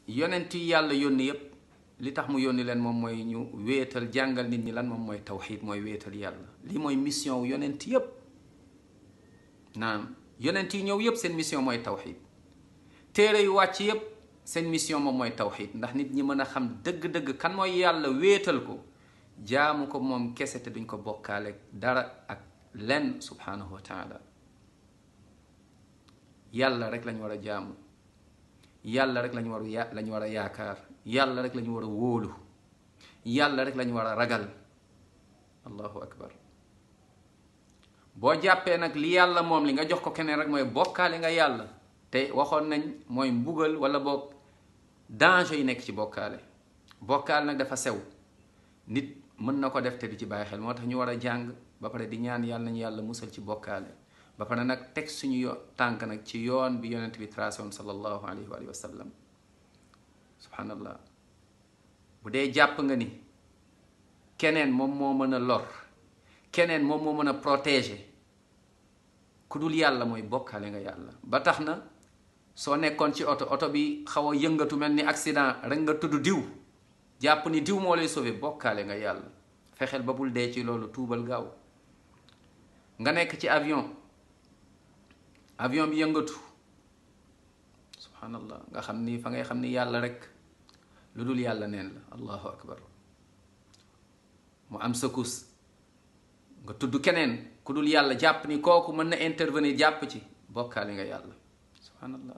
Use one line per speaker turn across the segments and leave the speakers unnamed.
yonent yi yàlla yónni yépp li tax mu yónni leen moom mooy ñu wéetal jàngal nit ñi lan moom mooy tawxiid mooy wéetal yàlla. lii mooy mission wu yonent yépp. naam yonent yi ñëw yépp seen mission mooy tawxiid. téere yu wàcc yépp seen mission moom mooy tawxiid ndax nit ñi mën a xam dëgg-dëgg kan mooy yàlla wéetal ko jaamu ko moom kese te duñ ko bokkaale dara ak lenn subhanahu wa taala. yàlla rek lañ war a jaamu, yàlla rek lañ war a yaakaar, yàlla rek lañ war a wóolu, yàlla rek lañ war a ragal. allahu akbar. boo jàppee nag li yàlla moom li nga jox ko keneen rek mooy bokkaale nga yàlla. te waxoon nañ mooy mbugal wala boog danger yi nekk ci bokkaale. bokkaale nag dafa sew, nit mën na ko def te du ci bàyyi xel. moo tax ñu war a jàng ba pare di ñaan yàlla nañu yàlla musal ci bokkaale. ba pare nag teg suñu tànk nag ci yoon bi yonent bi tracé woon sallallahu alayhi wa sallam. subhanallah. bu dee jàpp nga ni keneen moom moo mën a lor, keneen moom moo mën a protéger, ku dul yàlla mooy bokkaale nga yàlla. ba tax na soo nekkoon ci oto bi xaw a yëngatu mel ni accident rek nga tudd diw, jàpp ni diw moo lay sauver, bokkaale nga yàlla. fexeel ba bul dee ci loolu, tuubal gaaw. nga nekk ci avion bi yëngatu, subhanallah, nga xam ni fa ngay xam ni yàlla rek, lu dul yàlla neen la. allahu akbar. mu am secousse nga tudd keneen ku dul yàlla, jàpp ni kooku mën na intervenir jàpp ci, bokkaale nga yàlla. subhanallah.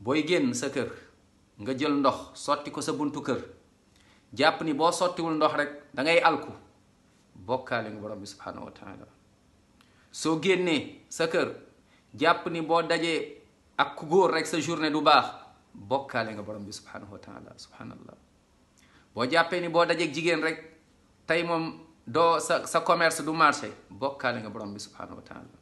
booy génn sa kër nga jël ndox sotti ko sa buntu kër, jàpp ni boo sottiwul ndox rek dangay alku, bokkaale nga borom bi subhanahu wa taala. soo génnee sa kër jàpp ni boo dajee ak ku góor rek sa journée du baax, bokkaale nga borom bi subhanahu wa taala. subhanallah. boo jàppee ni boo dajee jigéen rek tey moom doo sa commerce du marché, bokkaale nga borom bi subhanahu wa taala.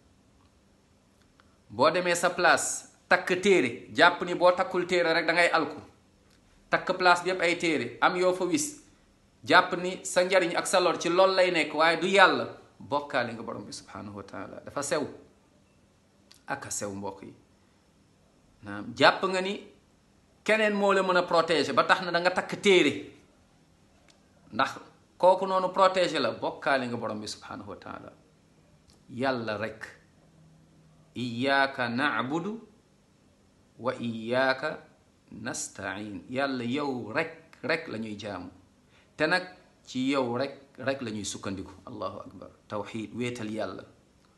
boo demee sa place takk téere, jàpp ni boo takkul téere rek da ngay alku, takk place bi yépp ay téere am yoo fa wis, jàpp ni sa njariñ ak sa lor ci loolu lay nekk waaye du yàlla, bokkaale nga borom bi subhanahu wa taala. dafa sew ak a sew mbokk yi. naam jàpp nga ni keneen moo la mën a protéger ba tax na da nga takk téere ndax kooku noonu protéger la, bokkaale nga borom bi subhanahu wa taala. yàlla rek, iyyaka na'budu wa iyyaka nasta'in. yàlla yow rek la ñuy jaamu, te nag ci yow rek la ñuy sukkandiku. allahu akbar. tawxiid, wéetal yàlla,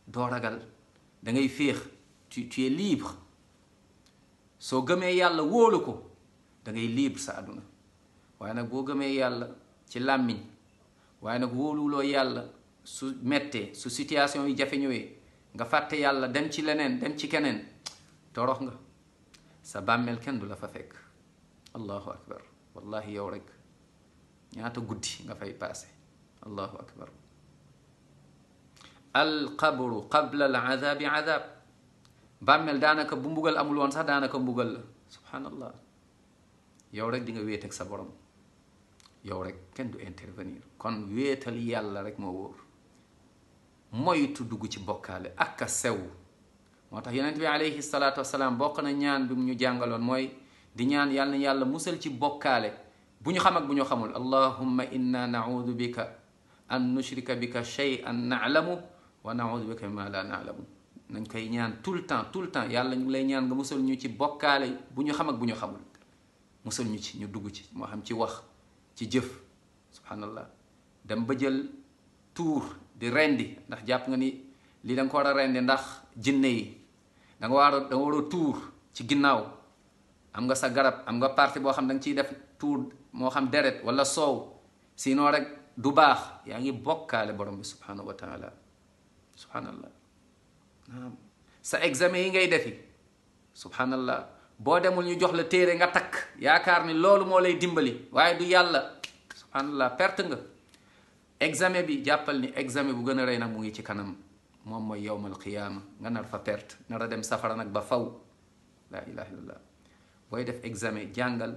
doo ragal, da ngay féex, tu es libre. soo gëmee yàlla wóolu ko da ngay libre sa àdduna. waaye nag boo gëmee yàlla ci làmmiñ, waaye nag wóoluloo yàlla su mettee, su situation yi jafe ñëwee, nga fàtte yàlla dem ci leneen, dem ci keneen, torox nga. sa bàmmeel kenn du la fa fekk. allahu akbar. wallahi yow rek ñaata guddi nga fay paase. allahu akbar. al qabru qabla al azabi azab. bàmmeel daanaka bu mbugal amul woon sax daanaka mbugal la. subhanallah. yow rek di nga wéet ak sa borom, yow rek kenn du intervenir. kon wéetal yàlla rek moo wóor. moytu dugg ci bokkaale ak a sew. moo tax yonent bi alayhi salaatu wasalaam bokk na ñaan bi mu ñu jàngaloon mooy di ñaan yàlla na yàlla musal ci bokkaale bu ñu xam ak bu ñu xamul. allahumma inna naudu bika an nushrika bika shay'an na'lamu wa naudu bika mimma la na'lamu. nañ koy ñaan tout le temps yàlla ñu ngi lay ñaan nga musal ñu ci bokkaale bu ñu xam ak bu ñu xamul. musal ñu ci, ñu dugg ci, moo xam ci wax, ci jëf. subhanallah. dem ba jël tuur di rendi ndax jàpp nga ni lii da nga ko war a rendi ndax jinne yi, da nga war a tuur ci ginnaaw. am nga sa garab, am nga partie boo xam da nga ciy def tuur, moo xam deret wala soow, sinon rek du baax. yaa ngi bokkaale borom bi subhanahu wa taala. subhanallah. sa examen yi ngay defi, subhanallah, boo demul ñu jox la téere nga takk yaakaar ni loolu moo lay dimbali, waaye du yàlla. subhanallah. perte nga. examen bi jàppal ni examen bu gën a rëy nag mu ngi ci kanam, moom mooy yawmal qiyaama. nga nar fa perte, nar a dem safara nag ba faw. laa ilaha illallah. booy def examen jàngal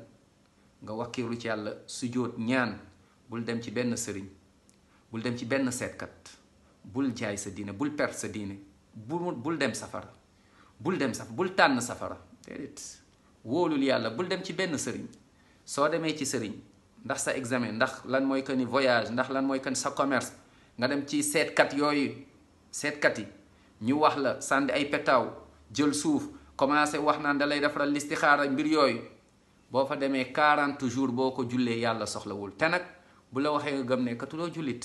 nga wakkiiru ci yàlla, sujjóot, ñaan. bul dem ci benn sëriñ, bul dem ci benn seetkat, bul jaay sa diine, bul perte sa diine, bul dem safara, bul tànn safara, déedéet. wóolul yàlla bul dem ci benn sëriñ. soo demee ci sëriñ ndax sa examen ndax lan mooy que ni voyage ndax lan mooy que ni sa commerce nga dem ci seetkat yooyu seetkat yi ñu wax la sànni ay petaaw jël suuf commencé wax naan da lay defaral listixaara mbir yooyu boo fa demee 40 jours boo ko jullee yàlla soxlawul te nag bu la waxee nga gëm ne katuloo jullit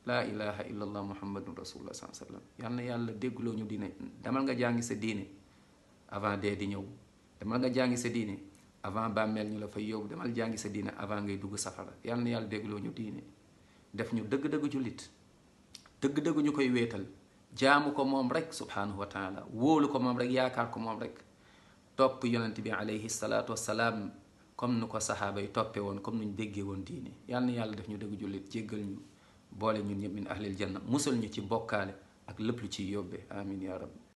laa ilaha illallah muhammadun rasulullah sallallahu alayhi wa sallam yal na yàlla déggloo ñu diine demal nga jàngi sa diine avant dee di ñëw demal nga jàngi sa diine avant bàmmeel ñu la fay yóbbu demal jàngi sa diine avant ngay dugg safara yal na yàlla déggloo ñu diine def ñu dëgg-dëgg jullit dëgg-dëgg ñu koy wéetal jaamu ko moom rek subhanahu wa taala wóolu ko moom rek yaakaar ko moom rek topp yonent bi alayhi salaatu wassalaam comme nu ko saxaaba yi toppee woon comme nu ñu déggee woon diine yal na yàlla def ñu dëgg jullit jéggal ñu boole ñun ñëpp min ahlil janna musal ñu ci bokkaale ak lépp lu ciy yóbbee amin ya rabbi